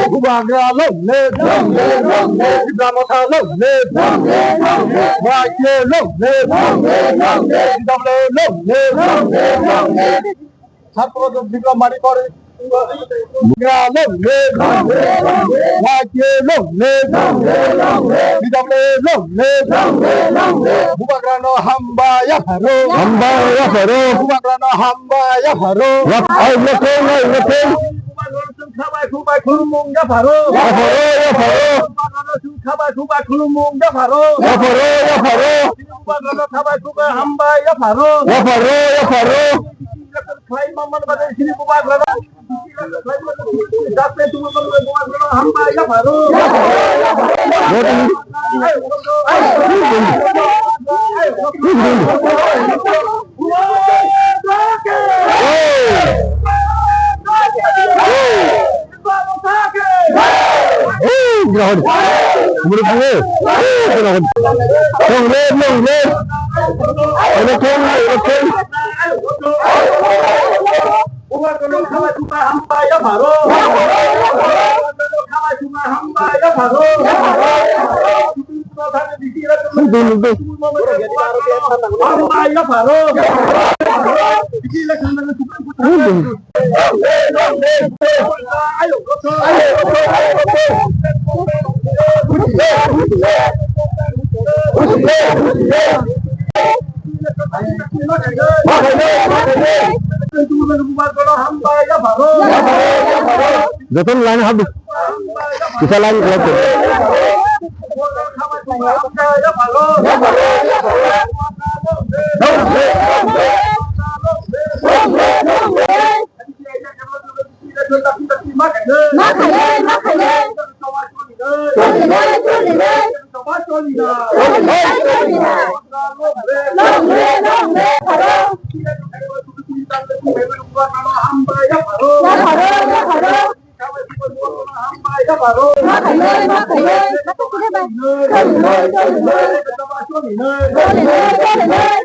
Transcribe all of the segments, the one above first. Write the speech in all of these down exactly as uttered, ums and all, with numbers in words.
Bubagra long live! Long live, long live! Tipra Motha long live! Long live, long live! Y K long live! Long live, long live! T W long live! Long live, long live! Chhatro Biplab Mani Pori Bubagra long live! Y K long live! T W long live! Bubagra no hambai yapharo! Hambai yapharo! Bubagra no hambai yapharo! Yap-, ai, nothing, ai, nothing. Bubagra no chwng khabai khubai khulumung yapharo! Yapharo, yapharo! Bubagra no chwng khabai khubai khulumung yapharo! Yapharo, yapharo! Bubagra no khabai khubai hambai yapharo! Yapharo, yapharo! Khlai mangmani bagwi chini bubagrano. Jaste tubumani bagwi bubagrano hambai yapharo. Bubagrano khabai khubai hambai yapharo. Bubagrano khabai khubai hambai yapharo. Hambai yapharo. Joto line hab. Kisa line khlai tong. Ma khainai, ma khainai. Cholinai, cholinai. Cholinai, cholinai. Long live, long live. Yapharo, yapharo. Ma khainai, ma khainai. Cholinai, cholinai. Cholinai, cholinai.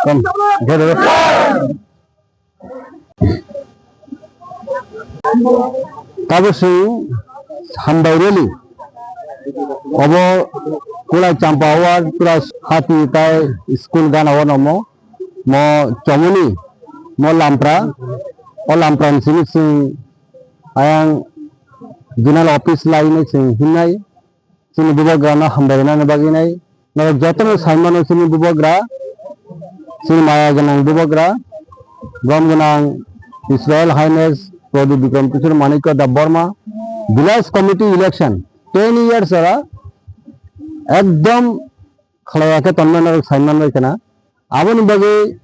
Kom, uthai rw. Tabuk chwng hambai rally. Obo Kulai Champa Hawa Tripura hati tai school gana o nomo. Mo chomoni, mo lampra, o lampra ni simi chwng ayang zonal office lai hinwi chwng himnai. Chini bubagrano hambai rwnani bagwi nai. Norok jotono sai mano chini bubagra, chini maya gwnang bubagra, gom gwnang His Royal Highness Pradip Bikram Kishore Manikya Debbarma, village committee election ten years ora ekdom khlaiya khe tonmani norok sai manbai khna. Aboni bagwi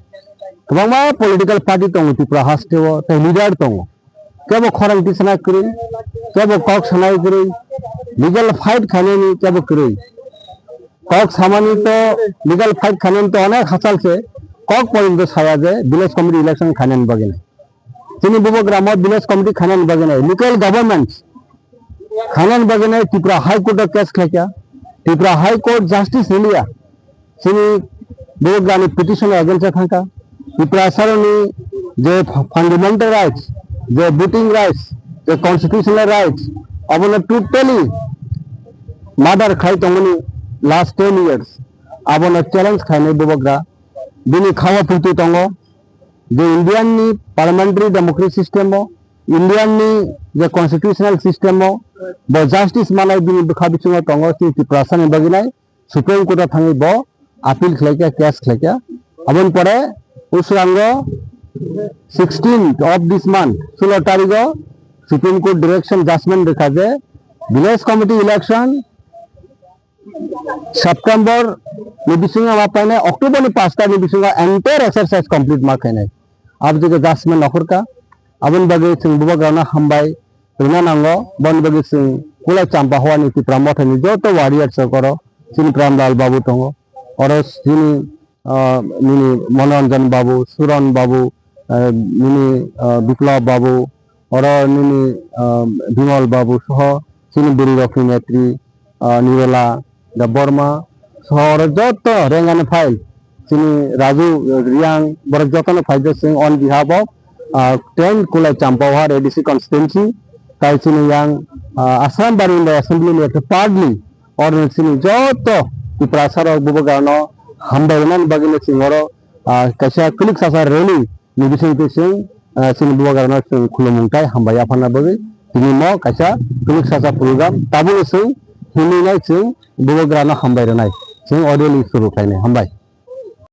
kwbangma political party tongo Tripura haste o, tei leader tongo. Kebo khorang tisana kwrwi, kebo kok sanai kwrwi, legal fight khainani kebo kwrwi. Kok samani to, legal fight khainani to onek hachal se, kok porjonto saya je village committee election khainani bagwi nai. Chini bubagramo village committee khainani bagwi nai, local governments khainani bagwi nai Tripura High Court o case khlaikha. Tripura High Court justice rwliya. Chini bubagrani petition against o thangkha. Tiprasaroni je fundamental rights, je voting rights, je constitutional rights, abono totally murder khai tongmani last ten years. Abono challenge khainai bubagra. Bini khawa phuti tongo. Je Indian ni parliamentary democracy system o, Indian ni je constitutional system o, bo justice manai bini bwkha bisingo tongo, chini Tiprasa ni bagwi nai Supreme Court o thangwi bo appeal khlaikha, case khlaikha. Aboni pore usrango sixteenth of this month, sulo tarigo Supreme Court direction judgment rwkha je village committee election September ni bisingo ma painai, October ni pash tarikh ni bisingo entire exercise complete ma khainai. Abo je judgment okhorkha, aboni bagwi chwng bubagrano hambai rwna nango. Boni bagwi chwng Kulai Champa Hawa ni Tipra Motha ni joto warriors rok oro, chini Pramlal Babu tongo, oro chini ah, nini Manoranjan Babu, Suran Babu, ah, nini, ah, Biplab Babu, oro nini, ah, Bimal Babu soho chini bwrwi rokni netri, ah, Nirala Debbarma soho oro joto rengani phai chini Raju Riang borok jotono phai je chwng on behalf of, ah, ten Kulai Champawhar A D C constituency tai chini yang, ah, Assam Bari Assembly ni ekta partly oro chini joto Tiprasa rok bubagrano hambai rwnani bagwi no chwng oro, ah, kaisa kwlwk sasa rally ni bisingtwi chwng, ah, chini bubagrano chwng khulumung tai hambai yapharna bagwi tini mo kaisa kwlwk sasa program tabukno chwng hinwi nai chwng bubagrano hambai rwnai chwng audio ni suru khlainai hambai.